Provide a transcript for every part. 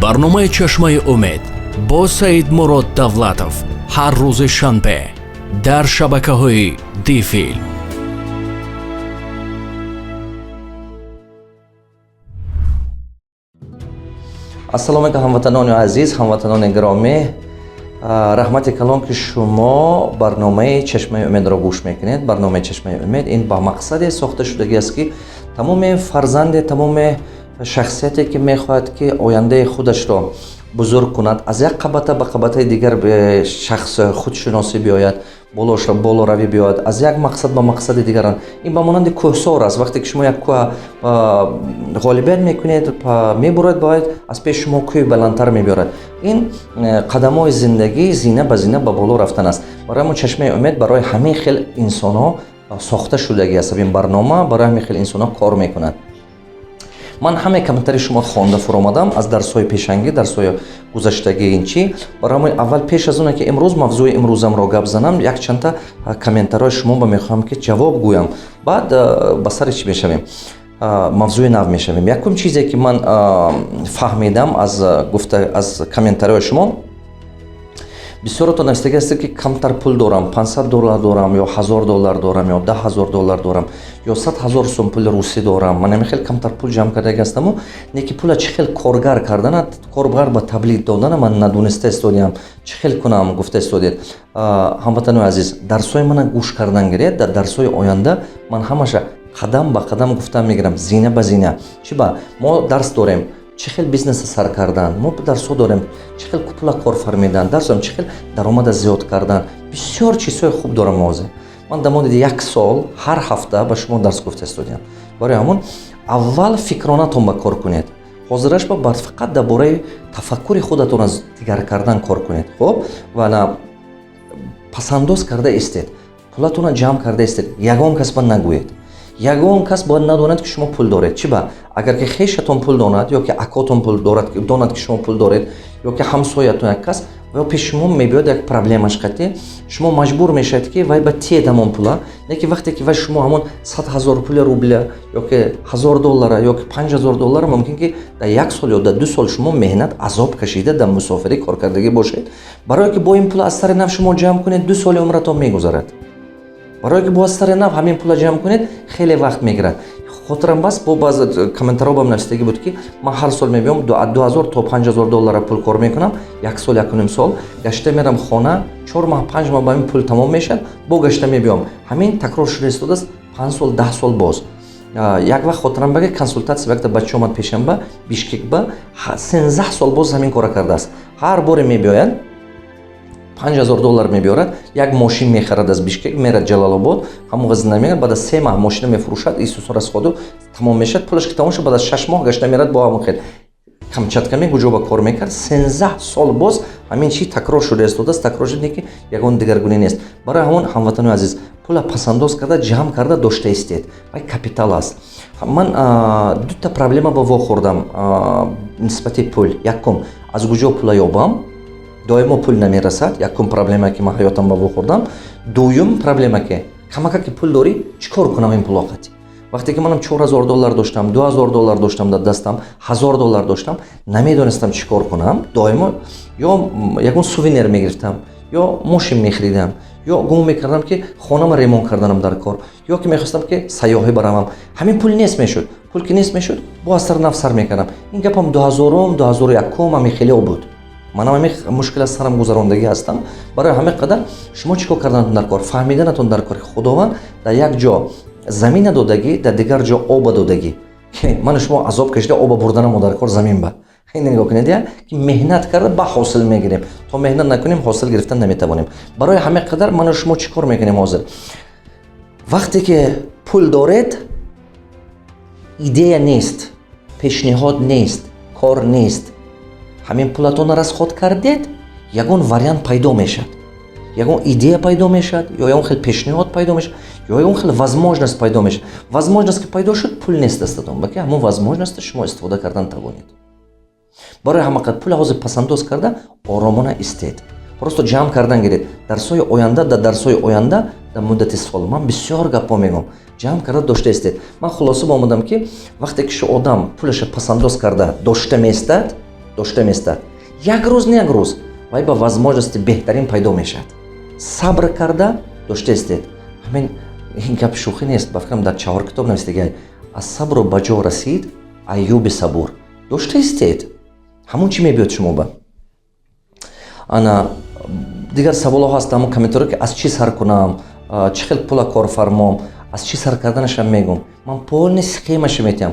Барномаи «Чашмаи умед» бо Саидмурод Давлатов ҳар рӯзи шанбе дар шабакаҳои Дифилм. Ассалому алайкум, ҳамватанони азиз, ҳамватанони гиромӣ. Раҳмати калон, ки шумо барномаи «Чашмаи умедро» гӯш мекунед. Барномаи «Чашмаи умед» ин ба мақсаде сохта шудагӣ аст, ки тамоми фарзанде, тамоми шахсияте, ки мехоҳад, ки ояндаи худашро бузург кунад, аз як қабата ба қабатаи дигар шахс худшиносӣ биёяд, болоравӣ биёяд, аз як мақсад ба мақсади дигаран. Ин ба монанди кӯҳсор аст. Вақте ки шумо як кӯҳ ғолибият мекунед, мебурад, бояд аз пеши шумо кӯҳи баландтар мебиёрад. Ин қадамҳои зиндагӣ, зина ба зина ба боло рафтан аст. Барои ҳамон «Чашмаи умед» барои ҳамин хел инсонҳо сохта шудагӣ аст. Ин барнома барои ҳамин хел инсонҳо кор мекунад. Ман ҳамаи комментарии шумо хонда фуромадам аз дарсҳои пешангӣ, дарсҳои гузаштагӣ. Ин чӣ? Барои ҳамин аввал, пеш аз оне ки имрӯз мавзӯи имрӯзамро гап занам, якчандта комментарҳои шумо ба мехоҳам, ки ҷавоб гӯям, баъд ба сари чӣ мешавем, мавзӯи нав мешавем. Якум чизе, ки ман фаҳмидам аз гуфта, аз комментарҳои шумо, бисёрото навистагӣ ҳастед, ки камтар пул дорам, 500 доллар дорам ё 1000 доллар дорам ё 10 000 доллар дорам ё 100 000 сум пули русӣ дорам. Ман ҳамин хел камтар пул ҷамъ кардагӣ ҳастаму не ки пула чӣ хел коргар кардана, коргар ба таблиғ додана ман надониста истодиам, чӣ хел кунам, гуфта истодед. Ҳамватанои азиз, дарсҳои мана гӯш кардан гиред. Дар дарсҳои оянда ман ҳамаша қадам ба қадам гуфтан мегирам, зина ба зина. Чӣ ба мо дарс дорем, чӣ хел бизнеса сар кардан, мо дарсҳо дорем, чӣ хел пула кор фармидан, дарс дорем, чӣ хел даромада зиёд кардан. Бисёр чизҳои хуб дорам. Ҳозир ман дар муддати як сол ҳар ҳафта ба шумо дарс гуфта истодиам. Барои ҳамон аввал фикронатон ба кор кунед. Ҳозираш ба фақат дар бораи тафаккури худатон аз дигар кардан кор кунед. Хуб, ва на пасандоз карда истед, пулатонро ҷамъ карда истед. Ягон кас ба нагӯед, ягон кас бояд надонад, ки шумо пул доред. Чӣ ба? Агар ки хешатон пул донад ё ки акотон пул дорад, донад, ки шумо пул доред, ё ки ҳамсоятон як кас, ё пеши шумо мебиёд, як проблемаш қатӣ, шумо маҷбур мешавед, ки вай ба тиед ҳамон пула. Не ки вақте ки вай шумо ҳамон 100 000 пули рубля ё ки 1000 доллара ё ки 5000 доллара, мумкин ки дар як сол ё дар 2 сол шумо меҳнат, азоб кашида, дар мусофирӣ кор кардагӣ бошед, барое ки бо ин пула аз сари нав шумо ҷамъ кунед, 2 соли умратон мегузарад. Барое ки бо аз сари нав ҳамин пула ҷамъ кунед, хеле вақт мегирад. Хотирам бас, бо баъзе комментарҳо бам навистагӣ буд, ки ман ҳар сол мебиём, 2000 то 5000 доллара пул кор мекунам, як сол, якуним сол, гашта мерам хона, 4 моҳ, 5 моҳ ба ҳамин пул тамом мешавад, бо гашта мебиём. Ҳамин такрор шуда истодааст 5 сол, 10 сол боз. Як вақт хотирам баги, консултатсия якта бача омад пешам ба Бишкек, ба 13 сол боз ҳамин кора кардааст. Ҳар боре мебиёяд, 5000 доллар мебиёрад, як мошин мехарад, аз Бишкек мерад Ҷалалобод, ҳамон ғазина меяд, баъд аз 3 маҳ мошина мефурӯшад, исусо расходу тамом мешавад. Пулаш ки тамом шуд, баъд аз 6 моҳ гашта мерад, бо ҳамон хел Камчатка куҷо ба кор мекард. 13 сол боз ҳамин чи такрор шуда истодааст. Такрор шуд, ки ягон дигаргунӣ нест. Барои ҳамон, ҳамватанои азиз, пула пасандоз карда, ҷамъ карда дошта истед, вай капитал аст. Ман дута проблема ба вохӯрдам нисбати пул. Якум, аз куҷо пула ёбам? Доимо пул намерасад. Якум проблема, ки ман ҳаётам ба вохӯрдам. Дуюм проблема, ки камака ки пул дорӣ, чӣ кор кунам ин пулоқати? Вақте ки манам 4000 доллар доштам, 2000 доллар доштам дар дастам, 1000 доллар доштам, намедонистам чӣ кор кунам. Доимо ё ягон сувенир мегирифтам, ё мошин мехаридам, ё гумон мекардам, ки хонама ремонт карданам дар кор, ё ки мехостам, ки сайёҳӣ баравам. Ҳамин пул нест мешуд. Пул ки нест мешуд, бо аз сари нав сар мекардам. Ин гапам 2000-ум, 2001-ум, ҳамин хелео буд. Манам ҳамин мушкил аз сарам гузарондагӣ ҳастам. Барои ҳамин қадар шумо чӣ кор карданатон дар кор? Фаҳмиданатон дар кор, ки Худованд дар як ҷо замина додагӣ, дар дигар ҷо оба додагӣ. Ману шумо азоб кашида оба бурданамо дар кор замин ба. Нигоҳ кунед, ки меҳнат карда ба ҳосил мегирем. То меҳнат накунем, ҳосил гирифтан наметавонем. Барои ҳамин қадар ману шумо чӣ кор мекунем ҳозир? Вақте ки пул доред, идея нест, пешниҳод нест, кор нест, ҳамин пулатонро расход кардед, ягон вариант пайдо мешавад, ягон идея пайдо мешавад, ё ягон хел пешниҳод пайдо мешавад, ё ягон хел возможность пайдо мешавад. Возможность ки пайдо шуд, пул нест дастатон, балки ҳамон возможностьро шумо истифода кардан тавонед. Барои ҳама қадр пула ҳозир пасандоз карда, оромона истед, просто ҷамъ кардан гиред. Дарсҳои оянда, дар дарсҳои оянда, дар муддати сол ман бисёр гапҳо мегӯям. Ҷамъ карда дошта истед. Ман хулоса омадам, ки вақте ки одам пулаша пасандоз карда дошта меистад. Дошта местад, як рӯз не, як рӯз вай ба возможности беҳтарин пайдо мешавад. Сабр карда дошта истед. Ҳамин ин гап шӯхӣ нест, ба фикрам, дар чаҳор китоб навистагиай: аз сабру ба ҷо расид Айюби сабур. Дошта истед, ҳамон чӣ мебиёд шумо ба. Ана дигар саволҳо ҳаст, ҳамон комментарио, ки аз чӣ сар кунам, чӣ хел пула корфармом. Аз чӣ сар карданашам мегӯм, ман полный схемаша метиҳам.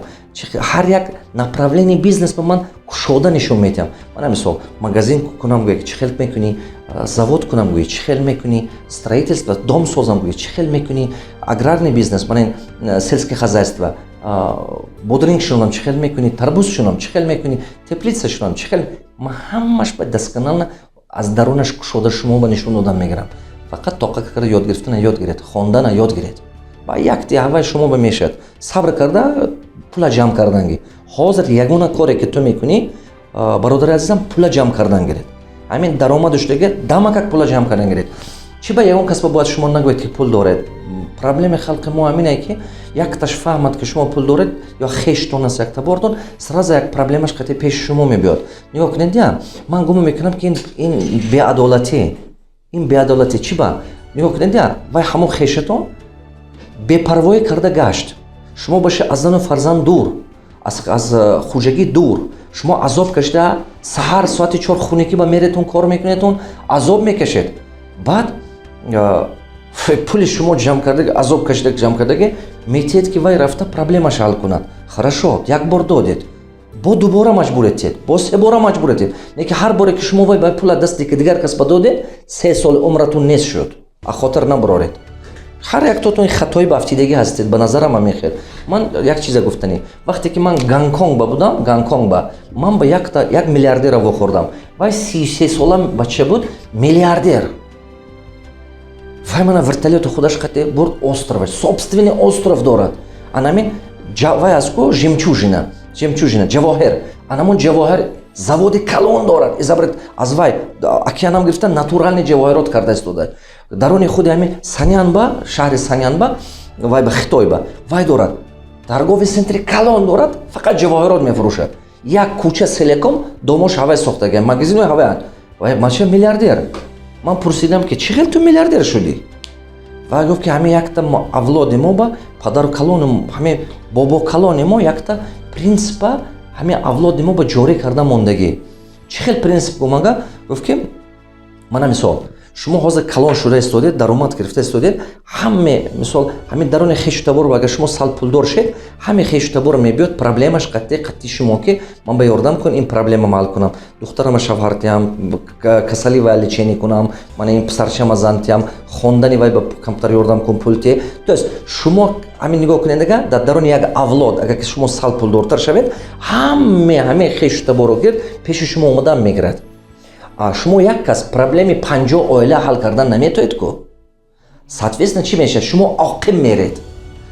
Ҳар як направление бизнес ба ман кушода нишон метиҳам. Мана мисол, магазин кунам гӯя, чӣ хел мекунӣ, завод кунам гӯя, чӣ хел мекунӣ, строительство, дом созам гӯя, чӣ хел мекунӣ, аграрный бизнес, мана сельское хозяйство, бодринг шунам, чӣ хел мекунӣ, тарбуз шунам, чӣ хел мекунӣ, теплица шунам, чӣ хел. Ман ҳамаш ба досконально аз дарунаш кушода шумо ба нишон додан мегирам. Фақат тоқа карда ёд гирифтана ёд гиред, хондана ёд гиред, ба якти ҳавай шумо ба мешавад. Сабр карда пула ҷамъ карданги. Ҳозир ягона коре, ки ту мекунӣ, бародари азизам, пула ҷамъ кардан гиред. Ҳамин даромаду шудаги дамакак пула ҷамъ кардан гиред. Чӣ ба ягон кас ба бояд шумо нагӯед, ки пул доред. Проблемаи халқи мо ҳамине, ки якташ фаҳмад, ки шумо пул доред, ё хештон аст, як табортон, сразу як проблемаш қати пеши шумо мебиёд. Нигоҳ кунед, я ман гумон мекунам, ки ин беадолатӣ, ин беадолатӣ. Чӣ ба? Нигоҳ кунед, я вай ҳамон хешатон бепарвоӣ карда гашт, шумо боше аз зану фарзанд дур, аз хуҷагӣ дур, шумо азоб кашида, саҳар соати 4 хунукӣ ба меретон, кор мекунедтон, азоб мекашед. Баъд пули шумо ҷамъ кардаги, азоб кашида ҷамъ кардаги метиҳед, ки вай рафта проблемаш ҳал кунад. Хорошо, як бор додед, бо дубора маҷбуред тиҳед, бо се бора маҷбуред тиҳед. Не ки ҳар боре, ки шумо вай ба пула дасти ки дигар кас ба додед, 3 соли умратон нест шуд. А хотир набароред, ҳар яктотон хатои ба афтидагӣ ҳастед. Ба назарам ҳамин хел. Ман як чиза гуфтанӣ: вақте ки ман Гонконг ба будам, Гонконг ба ман ба якта як миллиардера вохӯрдам. Вай 33 сола бача буд, миллиардер. Вай мана вертолёти худаш қате бурд остров, собственный остров дорад. Анамин вай аз ку жемчужина, жемчужина, ҷавоҳир, анамон ҷавоҳир заводи калон дорад. Изобрет аз вай океанам гирифта, натуральный ҷавоҳирот карда истода. Даруни худи ҳамин Санянба, шаҳри Санянба, вай ба Хитой ба вай дорад, торговый центри калон дорад, фақат ҷавоҳирот мефурӯшад. Як кӯча целиком домош ҳавай сохтага, магазинои ҳавай. Вай маша миллиардер. Ман пурсидам, ки чӣ хел ту миллиардер шудӣ? Вай гуфт, ки ҳамин якта авлоди мо ба падару калони, ҳамин бобо калони мо якта принсипа ҳамин авлоди мо ба ҷорӣ карда мондагӣ. Чӣ хел принсип гумага? Гуфт, ки мана мисол, шумо ҳозир калон шуда истодед, даромад гирифта истодед. Ҳаме мисол, ҳамин даруни хешу табор, агар шумо сал пулдор шед, ҳаме хешу табор мебиёд, проблемаш қатъи қатъи шумо, ки ман ба ёрдам кун, ин проблемам ҳал кунам, духтарама шавҳар тиҳам, касали вай лечение кунам, мана ин писарчама зан тиҳам, хондани вай ба компютер ёрдам кун, пул тие. То есть шумо ҳамин нигоҳ кунед, ага дар даруни як авлод, агар ки шумо сал пулдортар шавед, ҳаме ҳаме хешу таборо гирд пеши шумо омадан мегирад. Шумо як кас проблеми 50 оила ҳал кардан наметоед ку. Соответственно, чӣ мешавад? Шумо оқиб меред,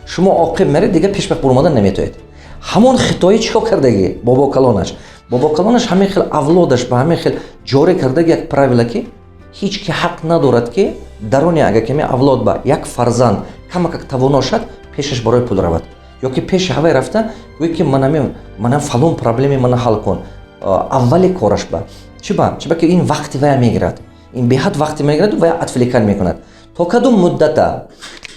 шумо оқиб меред, дигар пешбах буромадан наметоед. Ҳамон хитоӣ чӣ кор кардагӣ? Бобокалонаш ҳамин хел авлодаш ба ҳамин хел ҷорӣ кардаги як правила, ки ҳеҷ ки ҳақ надорад, ки даруни агар ками авлод ба як фарзанд камакак тавоно шад, пешаш барои пул равад ё ки пеши ҳавай рафта гӯй, ки манам фалон проблеми мана ҳал кун. Аввали кораш ба чӣ? Ба чӣ? Ба ки ин вақти вая мегирад, ин беҳад вақте мегирад, вая отвлекать мекунад. То кадом муддата?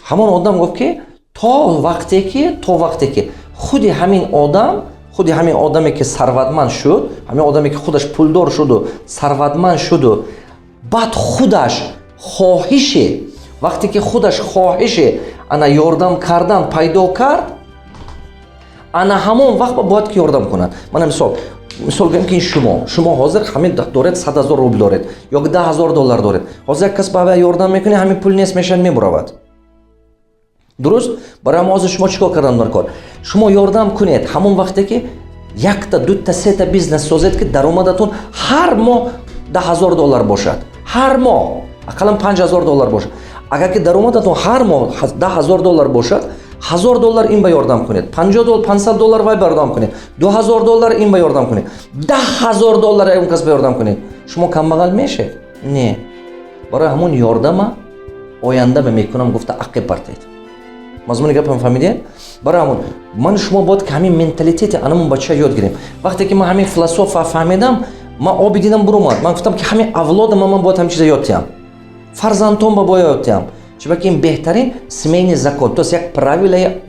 Ҳамон одам гуфт, ки то вақте ки худи ҳамин одам, худи ҳамин одаме, ки сарватманд шуд, ҳамин одаме, ки худаш пулдор шуду сарватманд шуду, баъд худаш хоҳиши, вақте ки худаш хоҳиши ана ёрдам кардан пайдо кард, ана ҳамон вақт бояд ки ёрдам кунад. Мана мисол гӯем, ки ин шумо ҳозир ҳамин доред, 100 000 рубл доред ё 10 000 доллар доред. Ҳозир як кас ба ава ёрдам мекунед, ҳамин пул нест мешавад, мебуравад. Дуруст? Барои ҳама ҳозир шумо чӣ кор кардан дар кор? Шумо ёрдам кунед ҳамон вақте, ки якта, дута, сета бизнес созед, ки даромадатон ҳар моҳ 10 000 доллар бошад, ҳар моҳ ақаллан 5000 доллар бошад. Агар ки даромадатон ҳар моҳ 10 000 доллар бошад, 1000 доллар ин ба ёрдам кунед, 500 доллар вай ба ёрдам кунед, 2000 доллар ин ба ёрдам кунед, 10 000 доллар ягон кас ба ёрдам кунед, шумо камбағал мешед? Не. Барои ҳамон ёрдама оянда ба мекунам гуфта ақиб партед. Мазмуни гапам фаҳмидед? Барои ҳамон ман шумо бояд ки ҳамин менталитети анамон бача ёд гирем. Вақте ки ман ҳамин философа фаҳмидам, ман оби дидам буромад. Ман гуфтам, ки ҳамин авлодама ман бояд ҳамин чиза ёд диҳам, фарзандон ба бояд ёд диҳам. Чунки ин беҳтарин семейный закон, то есть як правилаи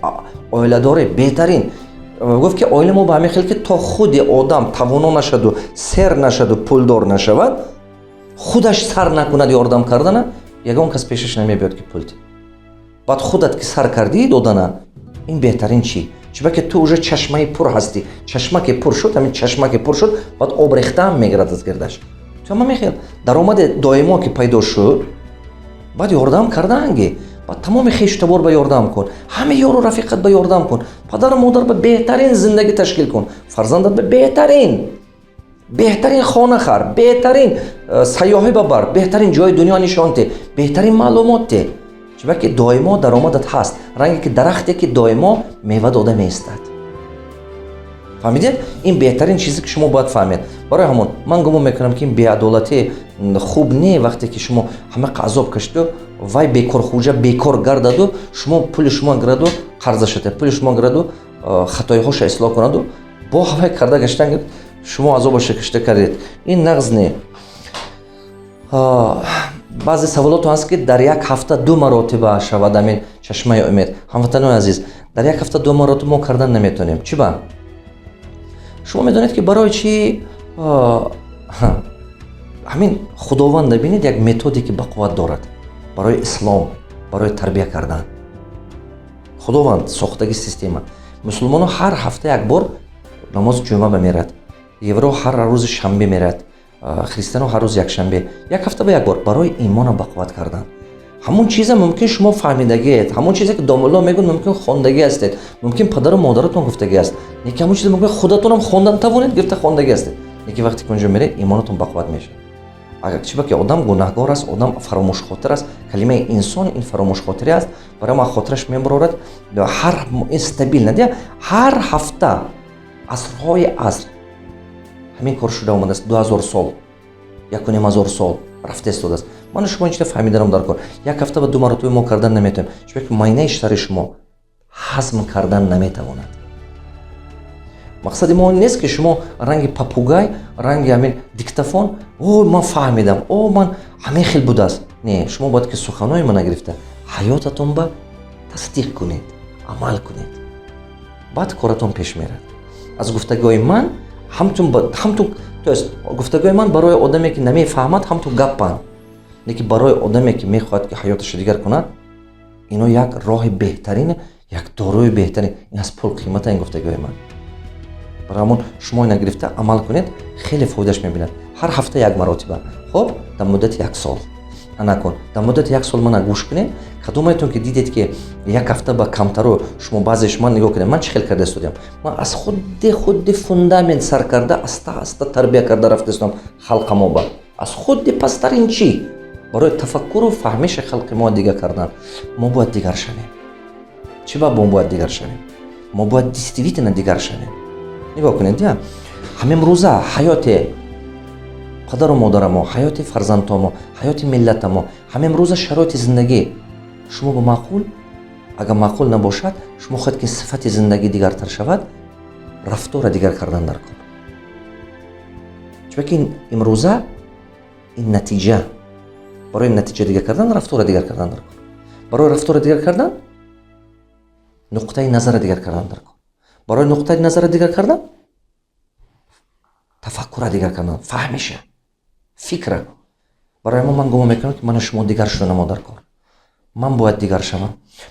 оиладорӣ беҳтарин. Гуфт, ки оила мо ба ҳамин хел, ки то худи одам тавоно нашаду, сер нашаду, пулдор нашавад, худаш сар накунад ёрдам кардана, ягон кас пешаш намебиёд, ки пул. Баъд худат ки сар кардӣ додана, ин беҳтарин чӣ? Чунки ту уже чашмаи пур ҳастӣ. Чашма ки пур шуд, ҳамин чашма ки пур шуд, баъд об рехтаам мегирад аз гирдаш. Ту ҳама мехел даромади доимо ки пайдо шуд, баъд ёрдам кардаанги. Баъд тамоми хешу табор ба ёрдам кун, ҳама ёру рафиқат ба ёрдам кун, падару модар ба беҳтарин зиндагӣ ташкил кун, фарзандат ба беҳтарин хона хар, беҳтарин сайёҳӣ бабар, беҳтарин ҷои дунё нишон те, беҳтарин маълумот те. Чунки доимо даромадат ҳаст, ранге ки дарахте, ки доимо мева дода меистад. Фаҳмидед? Ин беҳтарин чизе, ки шумо бояд фаҳмед. Барои ҳамон ман гумон мекунам, ки ин беадолатӣ хуб не. Вақте ки шумо ҳама азоб кашиду, вай бекорхӯҷа бекор гардаду, шумо пули шумо гираду, қарзашате, пули шумо гираду, хатоиҳоша ислоҳ кунаду, бо ҳавай карда гаштан, шумо азобаша кашида кардед, ин нағз не. Баъзе саволото ҳаст, ки дар як ҳафта ду маротиба шавад амин «Чашмаи умед». Ҳамватанои азиз, дар як ҳафта ду маротиба мо кардан наметавонем. Чӣ ба? Шумо медонед, ки барои чӣ? Ҳамин Худованда бинед, як методики бақувват дорад барои ислом, барои тарбия кардан. Худованд сохтаги система: мусулмонҳо ҳар ҳафта як бор намози ҷумъа ба мерад, евро ҳар рӯзи шанбе мерад, христиано ҳар рӯз якшанбе, як ҳафта ба як бор, барои имона бақувват кардан. Ҳамон чиза мумкин шумо фаҳмидагиед, ҳамон чизе, ки домулло мегӯяд, мумкин хондагӣ ҳастед, мумкин падару модаратон гуфтагӣ аст, лекин ҳамон чиза мумкин худатонам хондан тавонед, гирифта хондагӣ ҳастед. Лекин вақте ки онҷо меред, имонатон бақувват мешавад. Агар чӣ ба ки одам гунаҳгор аст, одам фаромӯшхотир аст. Калимаи инсон ин фаромӯшхотирӣ аст. Барои ма хотираш мебарорад ҳар ин стабильно дия. Ҳар ҳафта, асрҳои аср ҳамин кор шуда омадааст, 2000 сол, 1500 сол рафта истодааст. Ману шумо ин чиза фаҳмиданам дар кор. Як ҳафта ба ду маротиба мо кардан наметавонем, чунки майнаи сари шумо ҳазм кардан наметавонад. Мақсади мо он нест, ки шумо ранги попугай, ранги ҳамин диктофон: «О, ман фаҳмидам, о, ман ҳамин хел будааст». Не, шумо бояд ки суханои мана гирифта, ҳаётатон ба тасдиқ кунед, амал кунед, баъд коратон пеш мерад. Аз гуфтагиҳои ман ҳамтун, то есть гуфтагиҳои ман барои одаме, ки намефаҳмад, ҳамтун гаппанд, лекин барои одаме, ки мехоҳад, ки ҳаёташро дигар кунад, ино як роҳи беҳтарин, як дорои беҳтарин. Ин аз пул қимата, ин гуфтагиҳои ман. Барои ҳамон шумо ина гирифта амал кунед, хеле фоидаш мебинад. Ҳар ҳафта як маротиба, хоб, дар муддати як сол анакун, дар муддати як сол мана гӯш кунед. Кадомаетон ки дидед, ки як ҳафта ба камтаро шумо, баъзеш ман нигоҳ кунед, ман чӣ хел карда истодиам. Ман аз худи фундамент сар карда, аста аста тарбия карда рафта истодам халқа ба, аз худи пасттарин чӣ, барои тафаккуру фаҳмиши халқи мо дигар кардан. Мо бояд дигар шавем. Чӣ ба мо бояд дигар шавем? Мо бояд действительно дигар шавем. Нигоҳ кунед, я ҳамин рӯза ҳаёти падару модарамо, ҳаёти фарзандҳомо, ҳаёти миллатамо, ҳамин рӯза шароити зиндагӣ шумо ба маъқул? Агар маъқул набошад, шумо хоҳед, ки сифати зиндагӣ дигартар шавад, рафтора дигар кардан дар кор. Чунки имрӯза ин натиҷа, барои натиҷа дигар кардан, рафтора дигар кардан дар кор, барои рафтора дигар кардан, нуқтаи назара дигар кардан дар кор, барои нуқтаи назара дигар кардан, тафаккура дигар кардан, фаҳмиша, фикра. Барои мо ман гумон мекунам, ки мана шумо дигар шуданамо дар кор. Ман бояд дигар шавам.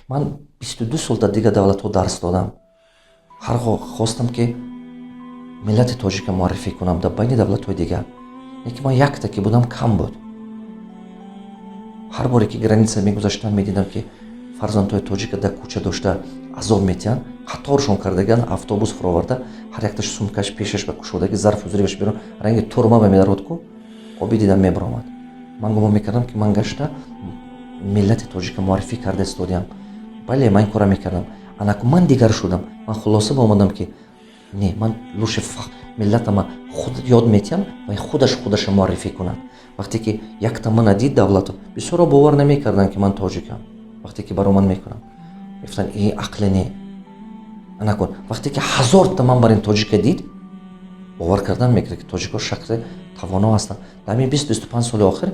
Ман 22 сол дар дигар давлатҳо дарс додам. Ҳар хостам, ки миллати тоҷика муаррифӣ кунам дар байни давлатҳои дигар, лекин ман якта ки будам, кам буд. Ҳар боре ки граница мегузаштам, медидам, ки фарзандҳои тоҷика дар кӯча дошта азоб метиҳанд, қаторшон кардаган, автобус фуроварда, ҳар якташ сумкаш пешаш ба кушодаги, зарфу зурибаш берун, ранги турма ба медарод ку, оби дидам мебаромад. Ман гумон мекардам, ки ман гашта миллати тоҷика муаррифӣ карда истодиам. Бале, ман ин кора мекардам. Анаку ман дигар шудам. Ман хулоса ба омадам, ки не, ман лучше миллатама худ ёд метиҳам ва худаш худаша муаррифӣ кунад. Вақте ки якта мана дид давлату, бисёро бовар намекарданд, ки ман тоҷикам. Вақте ки баромад мекунам, мегуфтанд: «И ақле не». Накун, вақте ки 1000та ман бар ин тоҷика дид, бовар кардан мекунад, ки тоҷико шахси тавоно ҳастанд. Дар ҳамин 20-25 соли охир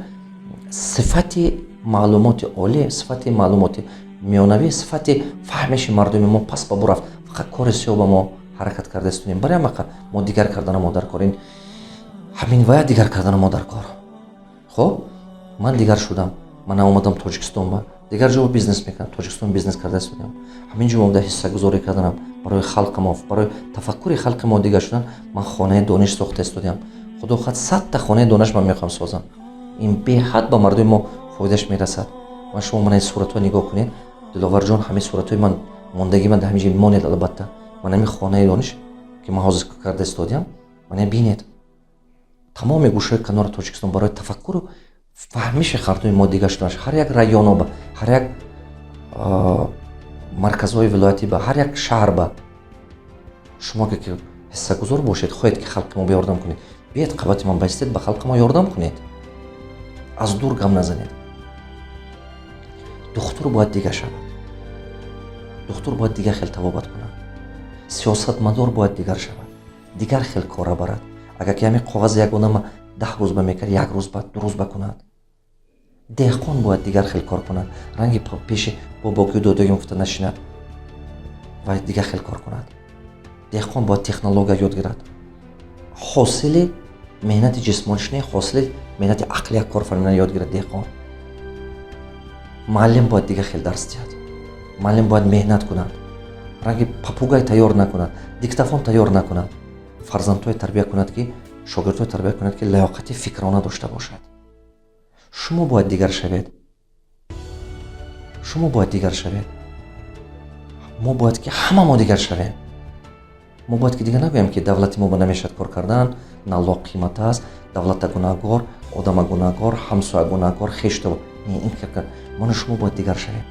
сифати маълумоти олӣ, сифати маълумоти миёнавӣ, сифати фаҳмиши мардуми мо паст ба бурафт. Фақат кори сиёҳ ба мо ҳаракат карда истодем. Барои ҳамақа мо дигар кардана мо дар кор, ин ҳамин вая дигар кардана мо дар кор. Хуб, ман дигар шудам. Ман омадам Тоҷикистон, ба дигар ҷо бизнес мекардам, Тоҷикистон бизнес карда истодам. Ҳамин ҷо омада ҳиссагузорӣ карданам барои халқи мо, барои тафаккури халқи мо дигар шудан. Ман хонаи дониш сохта истодиам. Худо хоҳад, 100та хонаи дониш ман мехоҳам созам. Ин беҳад ба мардуми мо фоидааш мерасад. Ман шумо мана суратҳо нигоҳ кунед, Диловарҷон, ҳамин суратҳои ман мондагӣ ман дар ҳамин ҷо монед. Албатта, ман ҳамин хонаи дониш, ки ман ҳозир карда истодиам, мана бинед, тамоми гӯшаи канори Тоҷикистон барои тафаккуру фаҳмиши мардуми мо дигар шуданаш, ҳар як районо ба, ҳар як марказҳои вилоятӣ ба, ҳар як шаҳр ба шумо ки ҳиссагузор бошед, хоҳед, ки халқи мо ёрдам кунед, биед, қабати ман баистед, ба халқи мо ёрдам кунед, аз дур гам назанед. Духтур бояд дигар шавад, духтур бояд дигар хел табобат кунад, сиёсатмадор бояд дигар шавад, дигар хел кора барад. Агар ки ҳамин коғази як одама 10 рӯз ба мекард, як рӯз ба, 2 рӯз ба кунад. Деҳқон бояд дигар хел кор кунад, ранги пеши бобокию додагим гуфта нашинад ва дигар хел кор кунад. Деҳқон бояд технология ёд гирад, ҳосили меҳнати ҷисмониш не, ҳосили меҳнати ақли як кор фармидан ёд гирад деҳқон. Муаллим бояд дигар хел дарс диҳад, муаллим бояд меҳнат кунад, ранги попугай тайёр накунад, диктофон тайёр накунад, фарзандҳое тарбия кунад, ки шогирдҳое тарбия кунад, ки лаёқати фикрона дошта бошад. Шумо бояд дигар шавед, шумо бояд дигар шавед. Мо бояд ки ҳама мо дигар шавем. Мо бояд ки дигар нагӯем, ки давлати мо ба намешавад кор кардан, налог қимат аст, давлата гунаҳгор, одама гунаҳгор, ҳамсоя гунаҳгор, хешто ин. Ману шумо бояд дигар шавем.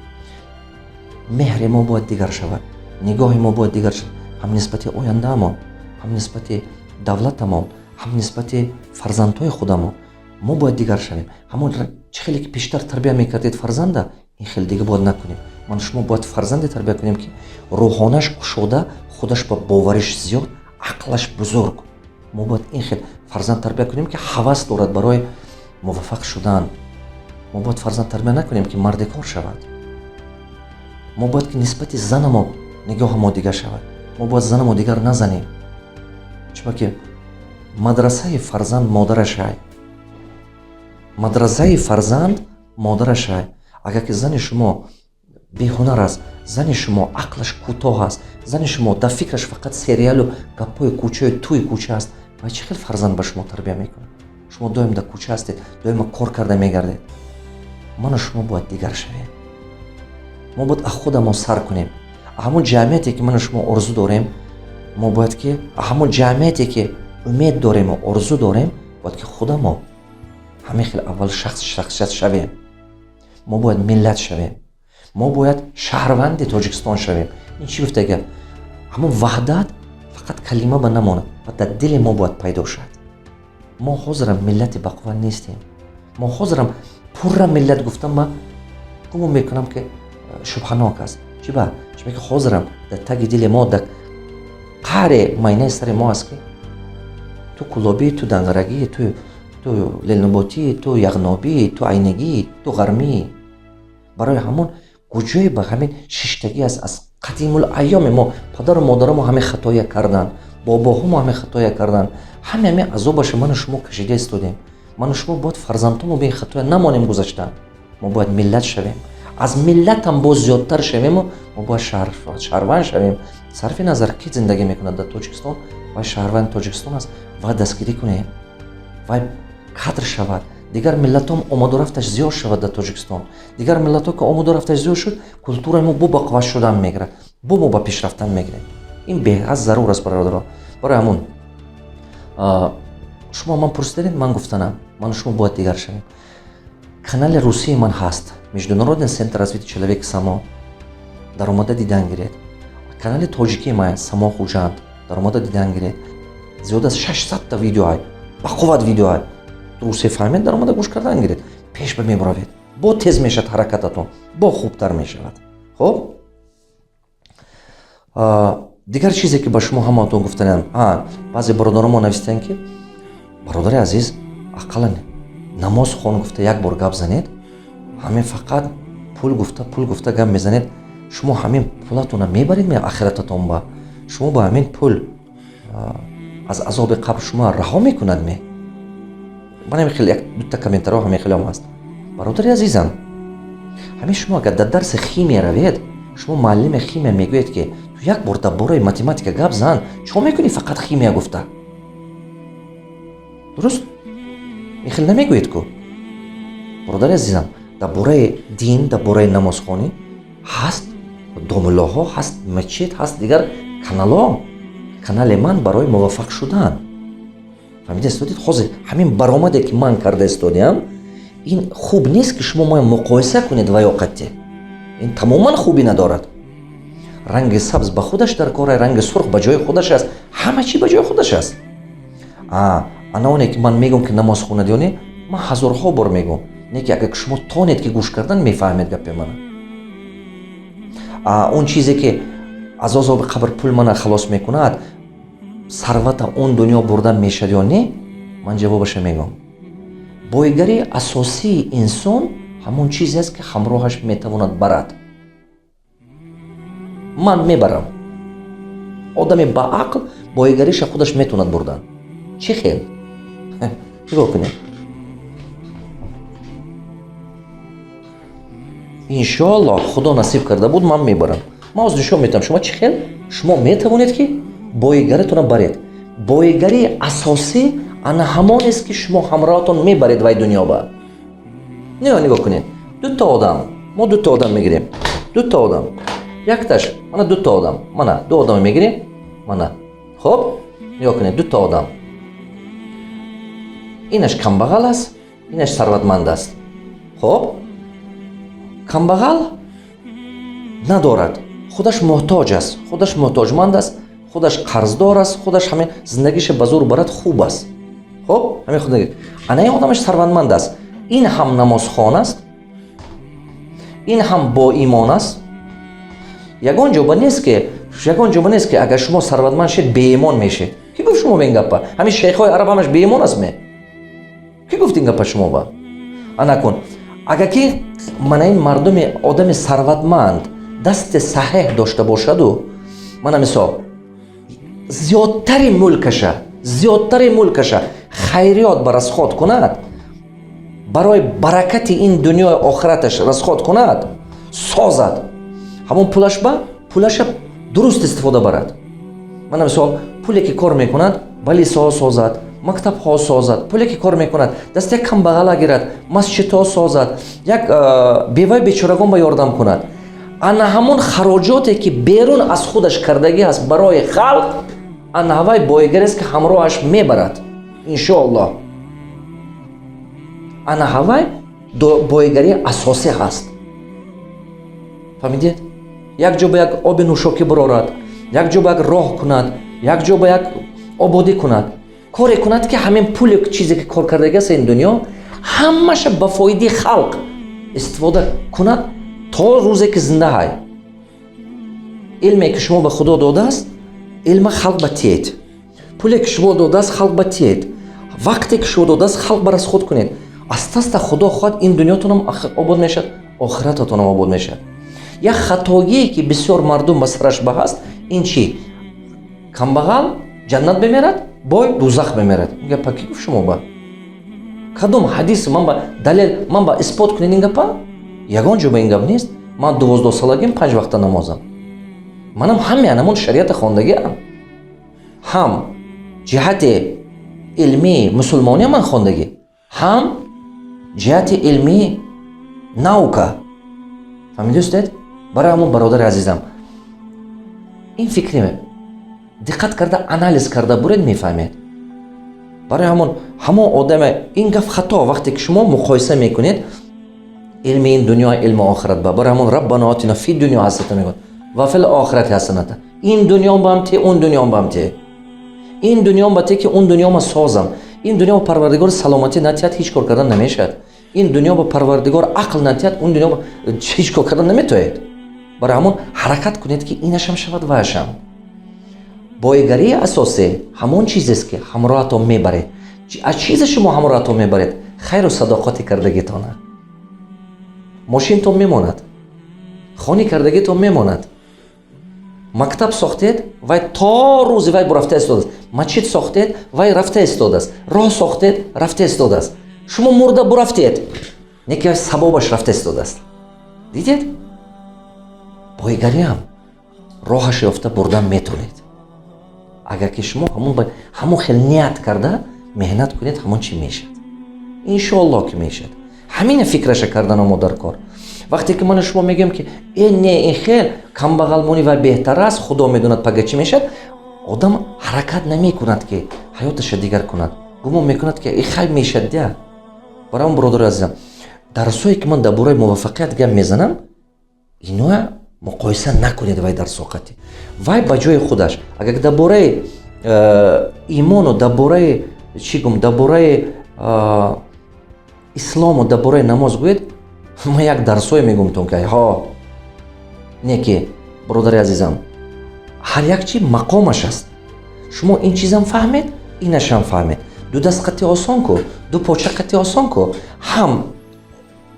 Меҳри мо бояд дигар шавад, нигоҳи мо бояд дигар шавад, ҳам нисбати ояндаамон, ҳам нисбати давлатамон, ҳам нисбати фарзандҳои худамон. Мо бояд дигар шавем. Ҳамон чӣ хеле ки пештар тарбия мекардед фарзанда, ин хеле дига бояд накунем. Ман шумо бояд фарзанде тарбия кунем, ки рӯҳонаш кушода, худаш ба бовариш зиёд, ақлаш бузург. Мо бояд ин хел фарзанд тарбия кунем, ки ҳавас дорад барои муваффақ шудан. Мо бояд фарзанд тарбия накунем, ки мардикор шавад. Мо бояд ки нисбати занамо нигоҳи мо дигар шавад. Мо бояд занамо дигар назанем, чунки мадрасаи фарзанд модарашай, мадрасаи фарзанд модарашай. Агар ки зани шумо беҳунар аст, зани шумо ақлаш кӯтоҳ аст, зани шумо дар фикраш фақат сериалу гапҳои кӯчаю тӯи кӯча аст, ва чӣ хел фарзанд ба шумо тарбия мекунад? Шумо доим дар кӯча ҳастед, доимо кор карда мегардед. Ману шумо бояд дигар шавем. Мо бояд аз худамон сар кунем. Ҳамон ҷамъияте, ки ману шумо орзу дорем, мо бояд ки ҳамон ҷамъияте, ки умед дорему орзу дорем, бояд ки худамо ҳамин хел аввал шахс, шахсият шавем. Мо бояд миллат шавем, мо бояд шаҳрванди Тоҷикистон шавем. Ин чӣ гуфта гап? Ҳамон ваҳдат фақат калима ба намонад ва дар дили мо бояд пайдо шавад. Мо ҳозирам миллати бақувват нестем. Мо ҳозирам пурра миллат гуфтам, ма гумон мекунам, ки шубҳанок аст. Чӣ ба? Чунки ҳозирам дар таги дили мо, дар қаъри майнаи сари мо аст, ки ту кулобӣ, ту дангарагӣ, ту леноботӣ, ту яғнобӣ, ту айнигӣ, ту ғармӣ. Барои ҳамон куҷое ба ҳамин шиштагӣ аст. Аз қадимул айёми мо падару модарамо ҳамин хатоя карданд, бобоҳомо ҳамин хатоя карданд. Ҳаме ҳамин азобаша ману шумо кашида истодем. Ману шумо бояд фарзандҳомо ба ин хатоя намонем гузаштан. Мо бояд миллат шавем, аз миллатам боз зиёдтар шавему мо бояд шаҳрванд шавем. Сарфи назар ки зиндагӣ мекунад дар Тоҷикистон, вай шаҳрванди Тоҷикистон аст. Вай дастгирӣ кунем, вай қадр шавад. Дигар миллатҳом омаду рафташ зиёд шавад дар Тоҷикистон. Дигар миллатҳо ки омаду рафташ зиёд шуд, культураи мо бо бақувват шудан мегирад, бо мо ба пешрафтан мегирем. Ин беҳад зарур аст, бародаро. Барои ҳамун шумо ман пурсидед, ман гуфтанам, ману шумо бояд дигар шавем. Канали русии ман ҳаст, Международный центр развития человека Само, даромада дидан гиред. Канали тоҷикии ман Само Хуҷанд, даромада дидан гиред. Зиёд аз 600та видеоай, бақувват видеоай. Русия фаҳмед, даромада гӯш кардан гиред, пеш ба мебаравед, бо тез мешавад ҳаракататон, бо хубтар мешавад. Хуб. Дигар чизе, ки ба шумо ҳамаатон гуфтанам, баъзе бародарон навистанд, ки бародари азиз, ақаллан намоз хон гуфта як бор гап занед. Ҳамин фақат пул гуфта, пул гуфта гап мезанед. Шумо ҳамин пулатона мебаред ме ахирататон ба? Шумо ба ҳамин пул аз азоби қабр шумо раҳо мекунад ме? Ман ҳамин хел як дута комментарҳо ҳамин хелам ҳаст. Бародари азизам, ҳамин шумо агар дар дарси химия равед, шумо муаллими химия мегӯед, ки ту як бор дар бораи математика гап зан, чӣ мекунӣ фақат химия гуфта? Дуруст, ин хел намегӯед ку? Бародари азизам, дар бораи дин, дар бораи намозхонӣ ҳаст домуллоҳо, ҳаст мачид, ҳаст дигар каналҳо. Канали ман барои муваффақ шудан, фаҳмида истодед? Ҳозир ҳамин баромаде, ки ман карда истодиам, ин хуб нест, ки шумо ман муқоиса кунед ва ё қатъе. Ин тамоман хубӣ надорад. Ранги сабз ба худаш дар кора, ранги сурх ба ҷои худаш аст, ҳама чӣ ба ҷои худаш аст. Ана оне, ки ман мегӯм, ки намоз хонад ё не, ман ҳазорҳо бор мегӯм, не ки агар шумо тонед, ки гӯш кардан, мефаҳмед гапи мана. Он чизе, ки аз азоби қабр пул мана халос мекунад, сарвата он дунё бурдан мешавад ё не, ман ҷавобаша мегӯм: бойгарии асосии инсон ҳамон чизест, ки ҳамроҳаш метавонад барад. Ман мебарам. Одами баақл бойгариша худаш метавонад бурдан. Чӣ хел? Нигоҳ кунед. Иншоаллоҳ, Худо насиб карда буд, ман мебарам. Ман оз нишон метавам шумо, чӣ хел шумо метавонед, ки боигаритонро баред. Боигарии асосӣ ана ҳамонест, ки шумо ҳамроҳатон мебаред вай дунё ба. Нигоҳ кунед, дута одам, мо дута одам мегирем, дута одам, якташ мана, дута одам, мана ду одам мегирем, мана. Хуб, нигоҳ кунед, дута одам: инаш камбағал аст, инаш сарватманд аст. Хуб, камбағал надорад, худаш муҳтоҷ аст, худаш муҳтоҷманд аст, худаш қарздор аст, худаш ҳамин зиндагиша ба зур барад, хуб аст. Хуб, ҳамин худ. Ана ин одамаш сарватманд аст. Ин ҳам намозхон аст, ин ҳам боимон аст. Ягон ҷоба нест, ки, ягон ҷоба нест, ки агар шумо сарватманд шед, беимон мешед. Ки гуфт шумо ба ин гапа? Ҳамин шейхҳои араб ҳамаш беимон аст ме? Ки гуфт ин гапа шумо ба? Ана кун, агар ки мана ин мардуми одами сарватманд дасти саҳеҳ дошта бошаду, мана мисол, зиёдтари мулкаша хайриёт ба расход кунад, барои баракати ин дунёи охираташ расход кунад, созад, ҳамон пулаш ба пулаша дуруст истифода барад. Мана мисол, пуле ки кор мекунад, балисоҳо созад, мактабҳо созад, пуле ки кор мекунад, даст як камбағала гирад, масҷидҳо созад, як бевай бечорагон ба ёрдам кунад. Ана ҳамон хароҷоте, ки берун аз худаш кардагӣ аст барои халқ, ана ҳавай боигарест, ки ҳамроҳаш мебарад, иншоаллоҳ. Ана ҳавай боигарии асосӣ ҳаст, фаҳмидед? Як ҷо ба як оби нӯшокӣ бирорад, як ҷо ба як роҳ кунад, як ҷо ба як ободӣ кунад, коре кунад, ки ҳамин пуле, чизе ки кор кардагӣ аст ин дунё, ҳамаша ба фоидаи халқ истифода кунад то рӯзе ки зинда ҳай. Илме, ки шумо ба Худо додааст, илма халқ ба тиед. Пуле, ки шумо додааст, халқ ба тиед. Вақте, ки шумо додааст, халқ ба расход кунед. Аста аста, Худо хоҳад, ин дунётонам обод мешавад, охирататонам обод мешавад. Як хатогие, ки бисёр мардум ба сараш ба ҳаст, ин чӣ? Камбағал ҷаннат мемерад, бой дузах мемерад. Ин гапа ки гуфт шумо ба? Кадом ҳадис? Ман ба далел, ман ба исбот кунед ин гапа. Ягон ҷо ба ин гап нест. Ман 12-солагим панҷ вақта намозам. Манам ҳаме анамон шариата хондагиам, ҳам ҷиҳати илмии мусулмониам ман хондагӣ, ҳам ҷиҳати илмии наука. Фаҳмидустед? Барои ҳамон, бародари азизам, ин фикри диққат карда, анализ карда буред, мефаҳмед. Барои ҳамон, ҳамон одаме, ин гап хато, вақте ки шумо муқоиса мекунед илми ин дунё, илми охират ба. Барои ҳамон ربنا آتنا في الدنيا حسنة мегӯяд وفي الآخرة حسنة. Ин дунём бам те, он дунём бам те, ин дунём ба те, ки он дунё ма созам. Ин дунё ба Парвардигор саломатӣ натиҳад, ҳеҷ кор кардан намешавад. Ин дунё ба Парвардигор ақл натиҳад, он дунё ҳеҷ кор кардан наметоед. Барои ҳамон ҳаракат кунед, ки инашам шавад, ваашам. Боигарии асосӣ ҳамон чизест, ки ҳамроҳатон мебаред. Аз чизе шумо ҳамроҳатон мебаред? Хайру садоқати кардагитона. Мошинтон мемонад, хони кардагитон мемонад. Мактаб сохтед, вай то рӯзи вай рафта истодааст. Мачид сохтед, вай рафта истодааст. Роҳ сохтед, рафта истодааст. Шумо мурда бурафтед, не ки савобаш рафта истодааст. Дидед, боигариам роҳаш ёфта бурдан метавонед, агар ки шумо ҳамон хел ният карда меҳнат кунед. Ҳамон чӣ мешавад, иншоалло, ки мешавад. Ҳамина фикраша кардан мо дар кор. Вақте ки ману шумо мегӯем, ки э, не, ин хел камбағалмонӣ вай беҳтар аст, худо медонад, пага чӣ мешавад, одам ҳаракат намекунад, ки ҳаёташа дигар кунад. Гумон мекунад, ки хай, мешад дя. Барои он, бародари азизам, дарсое ки ман дар бораи муваффақият гап мезанам, иноя муқоиса накунед. Вай дарсо қати вай ба ҷои худаш. Агар дар бораи имону дар бораи чӣ гум, дар бораи ислому дар бораи намоз гӯед, ман як дарсое мегӯмтон, ки ҳо, не, ки, бародари азизам, ҳар як чи мақомаш аст. Шумо ин чизам фаҳмед, инашам фаҳмед. Ду даст қати осон ку, ду поча қати осон ку. Ҳам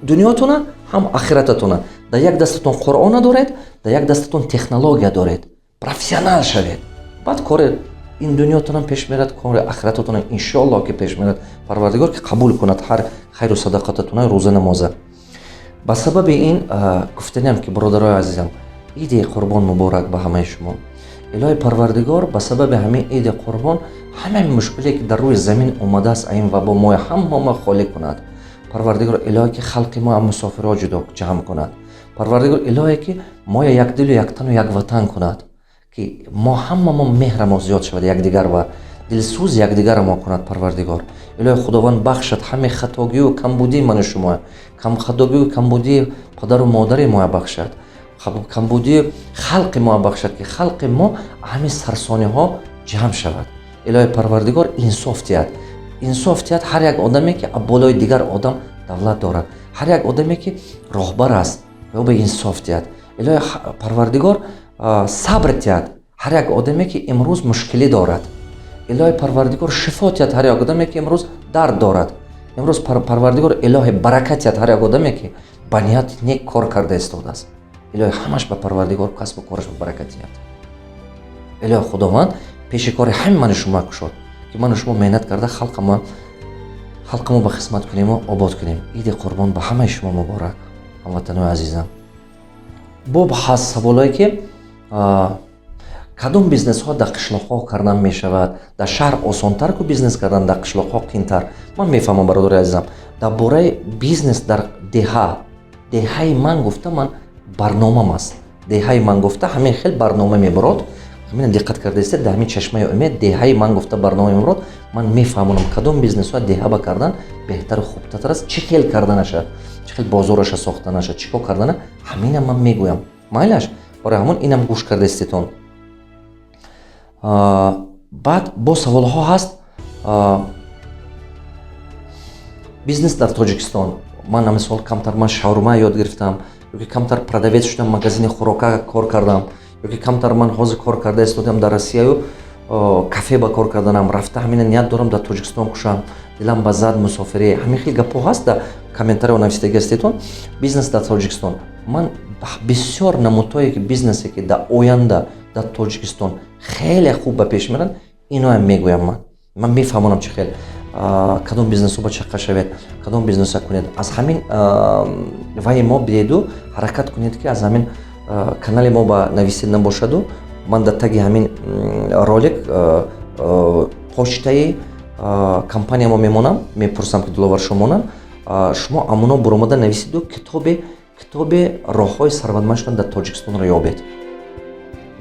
дунётона, ҳам ахирататона. Дар як дастатон Қуръона доред, дар як дастатон технология доред. Профессионал шавед, баъд кори ин дунётонам пеш мерад, кори ахирататонам, иншоалло, ки пеш мерад. Парвардигор ки қабул кунад ҳар хайру садақататона, рӯза, намоза. Ба сабаби ин гуфтаниам, ки, бародарои азизам, Иди Қурбон муборак ба ҳамаи шумо. Илоҳи Парвардигор ба сабаби ҳамин Иди Қурбон ҳамаи мушкиле, ки дар рӯи замин омадааст, ин вабо мои ҳамамо холӣ кунад. Парвардигор илоҳе, ки халқи мо мусофирҳо ҷудо ҷамъ кунад. Парвардигор илоҳе, ки моя якдилу яктану якватан кунад, ки мо ҳамамо меҳрамо зиёд шавад якдигар ва дилсӯз якдигарро мо кунад. Парвардигор илоҳи Худованд бахшад ҳамаи хатогию камбудии ману шумо, хатогию камбудии падару модари моя бахшад, камбудии халқи мо бахшад, ки халқи мо ҳамин сарсониҳо ҷамъ шавад. Илоҳи Парвардигор инсоф диҳад, инсоф диҳад ҳар як одаме, ки болои дигар одам давлат дорад, ҳар як одаме, ки роҳбар аст, ё ба инсоф диҳад. Илоҳи Парвардигор сабр диҳад ҳар як одаме, ки имрӯз мушкилӣ дорад. Илоҳи Парвардигор шифо диҳад ҳар як одаме, ки имрӯз дард дорад. Имрӯз Парвардигор илоҳи баракат диҳад ҳар як одаме, ки ба нияти нек кор карда истодааст. Илоҳи ҳамаш ба Парвардигор касбу кораш ба баракат диҳад. Илоҳи Худованд пеши кори ҳамин ману шумо кушод, ки ману шумо меҳнат карда халқамо ба хизмат кунему обод кунем. Иди Қурбон ба ҳамаи шумо муборак, ҳамватанои азизам. Боб ҳаст саволое, ки кадом бизнесҳо дар қишлоқҳо кардан мешавад, дар шаҳр осонтар ку бизнес кардан, дар қишлоқҳо қиинтар. Ман мефаҳмам, бародари азизам. Дар бораи бизнес дар деҳа, «Деҳаи ман» гуфта ман барномам аст. «Деҳаи ман» гуфта ҳамин хел барнома мебарод. Ҳамина диққат кардаистед, дар ҳамин «Чашмаи умед», «Деҳаи ман» гуфта барнома мебарод. Ман мефаҳмонам, кадом бизнесҳо деҳа ба кардан беҳтару хубтар аст, чӣ хел карданаша, чӣ хел бозораша сохтанаша, чӣ кор кардана, ҳамина ман мегӯям. Майлаш, барои ҳамон инам гӯш кардаистетон. Баъд бо саволҳо ҳаст: бизнес дар Тоҷикистон. Ман, мисол, камтар ман шаурма ёд гирифтам, ёки камтар продавец шудам, магазини хӯрока кор кардам, ёки камтар ман ҳозир кор карда истодам дар Россияю, кафе ба кор карданам рафта, ҳамина ният дорам дар Тоҷикистон кушам, дилам ба зад мусофирӣ. Ҳамин хел гапҳо ҳаст, дар комментарио нависидаги ҳастетон. Бизнес дар Тоҷикистон, ман бисёр намудҳое ки бизнесе, ки дар оянда дар Тоҷикистон хеле хуб ба пеш меранд, иноам мегӯям. Ман мефаҳмонам, чӣ хел, кадом бизнесҳо ба чаққа шавед, кадом бизнесҳо кунед. Аз ҳамин вай мо биеду ҳаракат кунед, ки аз ҳамин канали мо ба нависед набошаду. Ман дар таги ҳамин ролик почтаи компания мо мемонам, мепурсам, ки Диловар шумонам, шумо амоно буромада нависиду китоби «Роҳҳои сарватманд шудан дар Тоҷикистонро» ёбед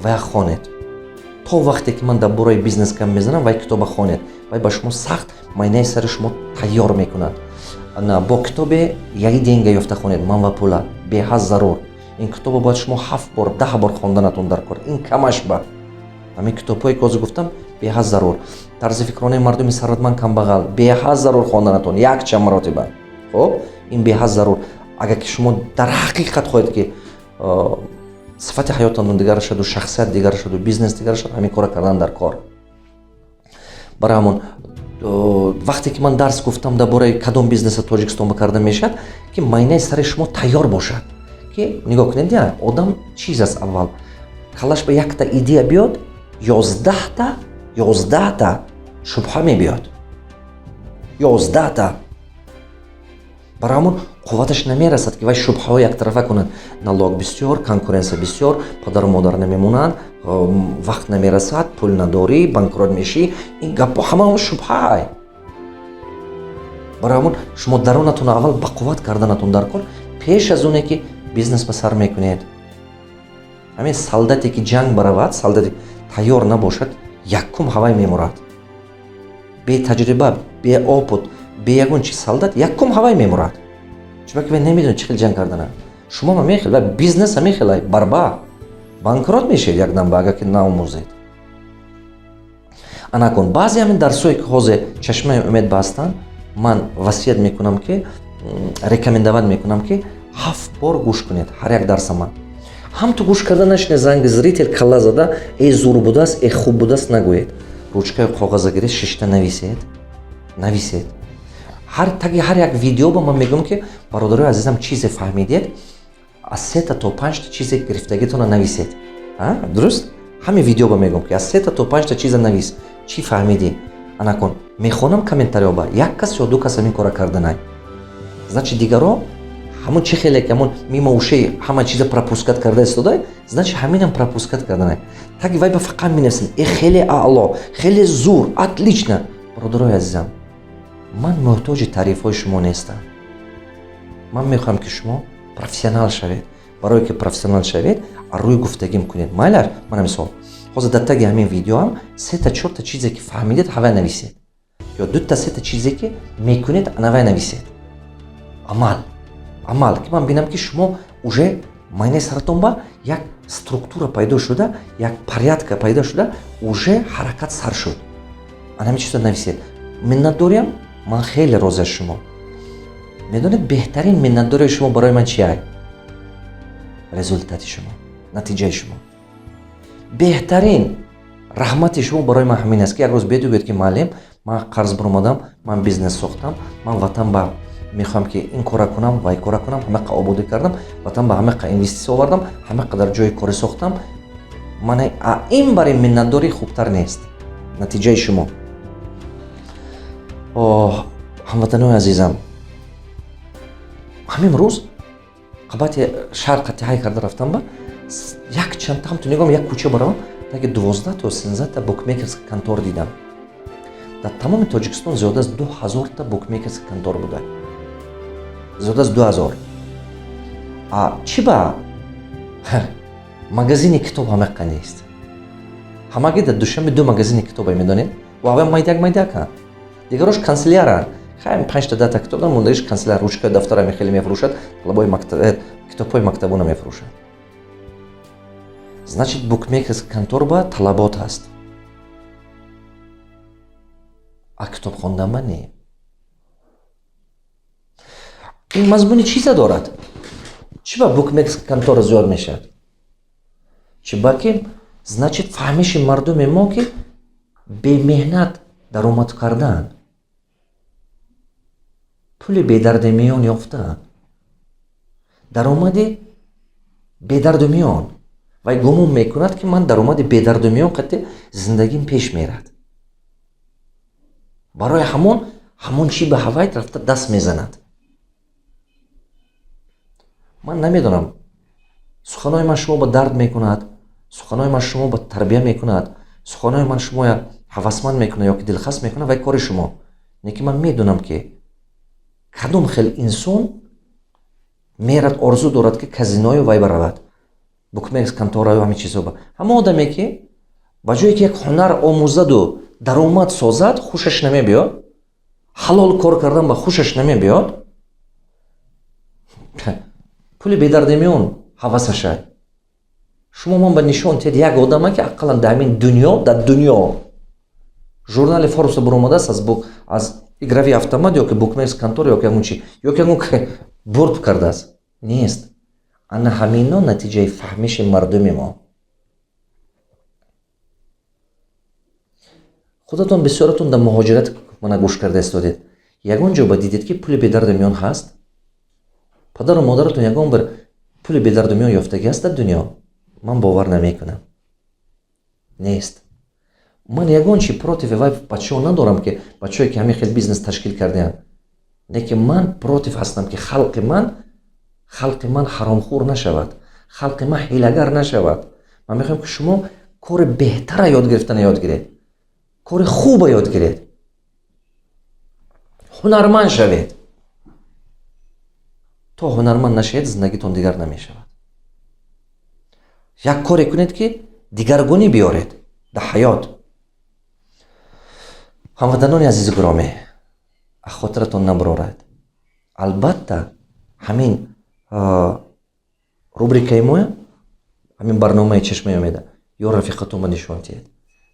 ва хонед. То вақте ки ман дар бораи бизнес гап мезанам, вай китоба хонед. Вай ба шумо сахт майнаи сари шумо тайёр мекунад. Бо китобе «Яги деньги» ёфта хонед, «Ман ва пула», беҳад зарур. Ин китобо бояд шумо ҳафт бор, 10 бор хонданатон дар кор. Ин камаш ба ҳамин китобҳое ки ҳозир гуфтам, беҳад зарур. «Тарзи фикронаи мардуми сарватманд, камбағал», беҳад зарур хонданатон якчанд маротиба. Хуб, ин беҳад зарур, агар ки шумо дар ҳақиқат хоҳед, ки Сифати ҳаётатон дигар шаду, шахсият дигар шаду, бизнес дигар шуд, ҳамин кора кардан дар кор. Барои ҳамон, вақте ки ман дарс гуфтам дар бораи кадом бизнеса Тоҷикистон ба карда мешавад, ки майнаи сари шумо тайёр бошад. Ки нигоҳ кунед, я одам чиз аст: аввал калаш ба якта идея биёд, 11-та шубҳа мебиёд, 11-та. Барои ҳамон қувваташ намерасад, ки вай шубҳаҳо яктарафа кунад. Налог бисёр, конкуренция бисёр, падару модар намемонанд, вақт намерасад, пул надорӣ, банкрот мешӣ. Ин гапҳо ҳама шубҳаай. Барои ҳамон шумо дарунатон аввал бақувват карданатон дар кор, пеш аз оне ки бизнес ба сар мекунед. Ҳамин солдате ки ҷанг баравад, солдате тайёр набошад, якум ҳавай мемурад. Бетаҷриба, беопыт, бе ягон чи солдат якум ҳавай мемурад, чунки вай намедонад чӣ хел ҷанг кардана. Шумо ма мехел ва бизнес ҳамехел барба банкрот мешавед якдам, агар ки наомӯзед. Анакун баъзе ҳамин дарсҳое ки ҳозир Чашмаи умед ба ҳастанд, ман васият мекунам, ки рекомендовать мекунам, ки ҳафт бор гӯш кунед ҳар як дарса. Ман ҳам ту гӯш карда нашине, занги зритель калла зада, э зур будааст, э хуб будааст нагӯед. Ручкаю коғаза гиред, шишта нависед, нависед. Ҳар таги ҳар як видео ба ман мегӯям, ки, бародарои азизам, чизе фаҳмидед, аз сета то панҷта чизе гирифтагитона нависед. Дуруст, ҳамин видео ба мегӯям, ки аз сета то панҷта чиза навис, чӣ фаҳмидӣ. Анакун мехонам комментариёба, як кас ё ду кас ҳамин кора карданай, значит, дигаро ҳамон чӣ хеле ки ҳамон мимо ушей ҳама чиза пропускать карда истодай, значит, ҳаминам пропускать карданай. Таги вай ба фақат менависем: э, хеле аъло, хеле зур, отлично. Бародарои азизам, ман муҳтоҷи таърифҳои шумо нестам. Ман мехоҳам, ки шумо профессионал шавед. Барое ки профессионал шавед, рӯи гуфтагим кунед, майлаш. Мана мисол, ҳозир дар таги ҳамин видеоам сета чорта чизе ки фаҳмидед, ҳавай нависед, ё дута сета чизе ки мекунед, анавай нависед. Амал, амал, ки ман бинам, ки шумо уже майнаи саратон ба як структура пайдо шуда, як порядка пайдо шуда, уже ҳаракат сар шуд. Ана ҳамин чизо нависед. Миннатдориам, ман хеле розӣ аз шумо. Медонед, беҳтарин миннатдории шумо барои ман чи ай? Результати шумо, натиҷаи шумо. Беҳтарин раҳмати шумо барои ман ҳамин аст, ки як рӯз беду гӯед, ки муаллим, ман қарз баромадам, ман бизнес сохтам, ман ватан ба мехоҳам, ки ин кора кунам, вай кора кунам, ҳама қа ободӣ кардам, ватан ба ҳама қа инвеститсия овардам, ҳама қадар ҷои корӣ сохтам. Ман ин бари миннатдорӣ хубтар нест, натиҷаи шумо. Ҳамватанои азизам, ҳамин рӯз қабати шаҳр қатиҳай карда рафтам, ба як чанд ҳамту нигоҳам, як кӯча баравам, таги 12 то 13-та букмекерский контор дидам. Дар тамоми Тоҷикистон зиёда аз 2000-та букмекерский контор буда, зиёда аз 2000. А чӣ ба магазини китоб ҳамақа нест? Ҳамагӣ дар Душанбе ду магазини китобе, медонед, ва ҳава майдак майдаканд, дигарош канселяранд. Хайм, панҷта дата китоб дар мондагиш канселяр, ручкаи дафтара хеле мефурӯшад, талабои китобҳои мактабона мефурӯшад. Значит, букмекерский контор ба талабот ҳаст, а китоб хондан ба не. Ин мазмуни чиза дорад? Чӣ ба букмекерский контора зиёд мешавад? Чӣ ба ки, значит, фаҳмиши мардуми мо, ки бемеҳнат даромад кардан, пули бедарди миён ёфтан, даромади бедарду миён. Вай гумон мекунад, ки ман даромади бедарду миён қатъи зиндагим пеш мерад. Барои ҳамон чӣ ба ҳавай рафта даст мезанад. Ман намедонам, суханои ман шумо ба дард мекунад, суханои ман шумо ба тарбия мекунад, суханои ман шумоя ҳавасманд мекунад ё ки дилхаст мекунад, вай кори шумо. Лекин ман медонам, ки кадом хел инсон мерад, орзу дорад, ки казиною вай баравад, букмекерс контораю ҳамин чизҳо. Ба ҳамон одаме, ки ба ҷое ки як ҳунар омӯзаду даромад созад, хушаш намебиёд, ҳалол кор кардан ба хушаш намебиёд, пули бедардемиён ҳавасашай. Шумо ман ба нишон тиҳед як одама, ки ақаллан дар ҳамин дунё, дар дунё журнали Форбса баромадааст аз игровой автомат ё ки букмекерс контор, ё ки ягон чи, ё ки ягон бурд кардааст. Нест. Ана ҳамино натиҷаи фаҳмиши мардуми мо. Худатон бисёратон дар муҳоҷират мана гӯш карда истодед. Ягон ҷо ба дидед, ки пули бедарду миён ҳаст? Падару модаратон ягон бир пули бедарду миён ёфтагӣ ҳаст дар дунё? Ман бовар намекунам. Нест. Ман ягон чи против вай бачаҳо надорам, ки бачаҳое, ки ҳамин хел бизнес ташкил кардаянд. Лекин ман против ҳастам, ки халқи ман ҳаромхӯр нашавад, халқи ман ҳилагар нашавад. Ман мехоҳам, ки шумо кори беҳтара ёд гирифтана ёд гиред, кори хуба ёд гиред, ҳунарманд шавед. То ҳунарманд нашавед, зиндагитон дигар намешавад. Як коре кунед, ки дигаргунӣ биёред дар ҳаёт. Ҳамватанони азизу гиромӣ, аз хотиратон набарорад, албатта, ҳамин рубрикаи моя, ҳамин барномаи «Чашмаи умеда» ё рафиқатонба нишон диҳед.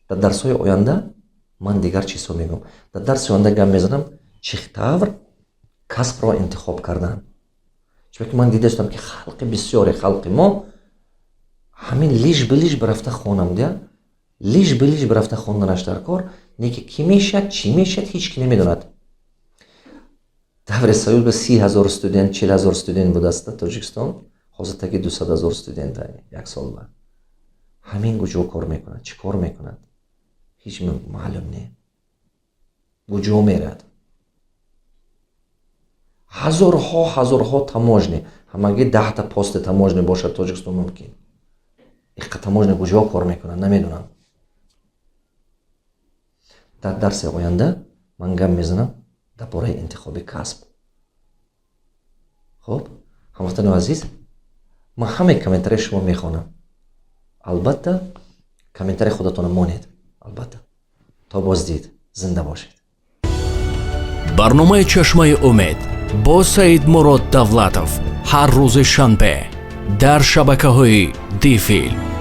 Дар дарсҳои оянда ман дигар чизҳо мегӯям. Дар дарси оянда гап мезанам, чӣ тавр касбро интихоб кардан, чунки ман дидаистам, ки халқи бисёре, халқи мо ҳамин лишь бы рафта хонам дия, лишь бы рафта хонданаш дар кор не, ки кӣ мешавад, чӣ мешавад, ҳеҷ ки намедонад. Даври Союз ба 30 000 студент, 40 000 студент будааст дар Тоҷикистон. Ҳозир таги 200 000 студент як сол ба. Ҳамин куҷо кор мекунад, чӣ кор мекунад, ҳеҷ маълум не, куҷо мерад. Ҳазорҳо, ҳазорҳо таможня, ҳамагӣ 10-та пости таможня бошад Тоҷикистон мумкин. Иққа таможня куҷо кор мекунад, намедонам. Дар дарси оянда ман гап мезанам дар бораи интихоби касб. Хуб, ҳамватанони азиз, ман ҳамаи комментарияи шумо мехонам. Албатта, комментарии худатонро монед. Албатта, то боздид, зинда бошед. Барномаи «Чашмаи умед» бо Саидмурод Давлатов ҳар рӯзи шанбе дар шабакаҳои Дифилм.